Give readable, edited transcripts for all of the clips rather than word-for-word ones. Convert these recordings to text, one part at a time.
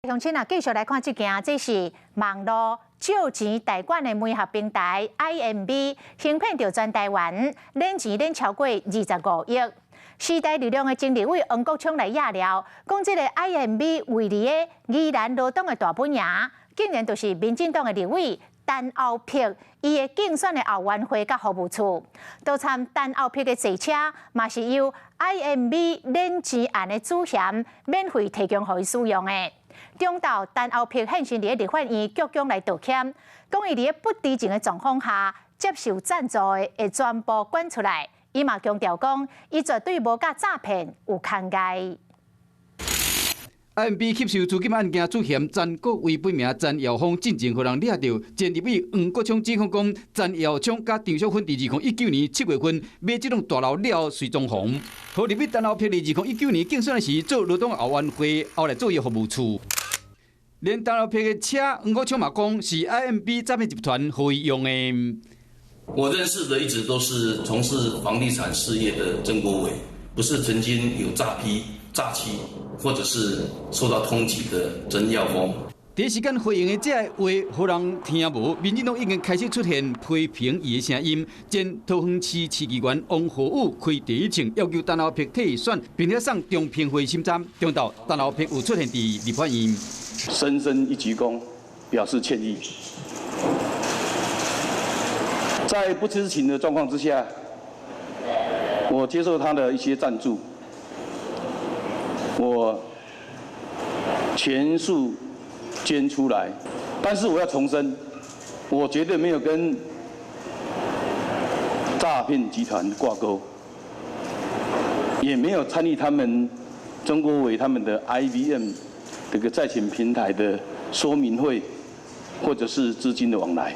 鄉親啊，繼續來看這件，這是網路借錢貸款的媒合平台 IMB，行騙著全台灣，領錢領超過25億。時代力量的前立委黃國昌來掖料，講這個 IMB 位佇个宜蘭羅東的大本營，竟然就是民進黨的立委陳歐珀，伊的競選的後援會佮服務處，都參陳歐珀的坐車，嘛是由 IMB 領錢案的主嫌免費提供予伊使用的。中晝陳歐珀現身佇立法院鞠躬來道歉，講伊佇不知情的狀況下接受贊助的，會全部講出來。伊嘛強調講，伊絕對無佮詐騙有牽連。 IMB 吸收資金案件主嫌陳國維本名陳耀峰，進前予人掠著。前立委黃國昌指控講，陳耀聰佮張淑芬佇2019年7月份買這棟大樓了後隨裝潢，予立委陳歐珀佇2019年競選時做羅東後援會，後來做伊服務處。連陳歐珀的車，黃國昌嘛講是 IMB 詐騙集團予伊用的。我認識的一直都是從事房地產事業的曾國偉，不是曾經有詐騙、詐欺，或者是受到通緝的曾耀峰。第一時間回應的這个話，予人聽無？民進黨已經開始出現批評伊的聲音。前桃園市市議員王浩宇開第一槍，要求陳歐珀退選，並且送中評會審查。中晝陳歐珀有出現佇立法院，深深一鞠躬，表示歉意。在不知情的狀況之下，我接受他的一些贊助，我全數捐出來。但是我要重申，我絕對沒有跟詐騙集團掛鈎，也沒有參與他們曾國偉他們的 IBM 這個債權平台的說明會，或者是資金的往來。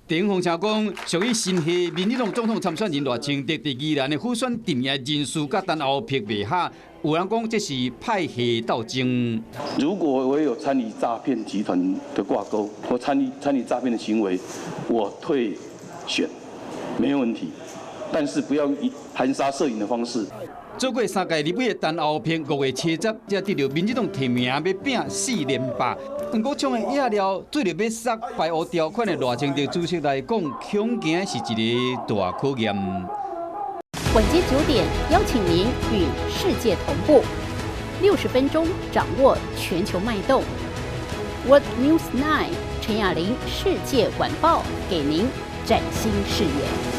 鄭鳳城講，屬於新系民進黨總統參選人賴清德佇宜蘭的輔選陣營人士佮陳歐珀袂合，有人講這是派系鬥爭。如果我有參與詐騙集團的掛鈎或參與詐騙的行為，我退選沒有問題，但是不要以含沙射影的方式。做過三屆立委的陳歐珀5月70才得著民進黨提名，欲拚4連霸。黃國昌的野料對著欲殺排污條款的賴清德主席來講，恐驚是一個大考驗。晚間9點，邀請您與世界同步，60分鐘掌握全球脈動。World News 9 陳雅玲世界晚報，給您嶄新視野。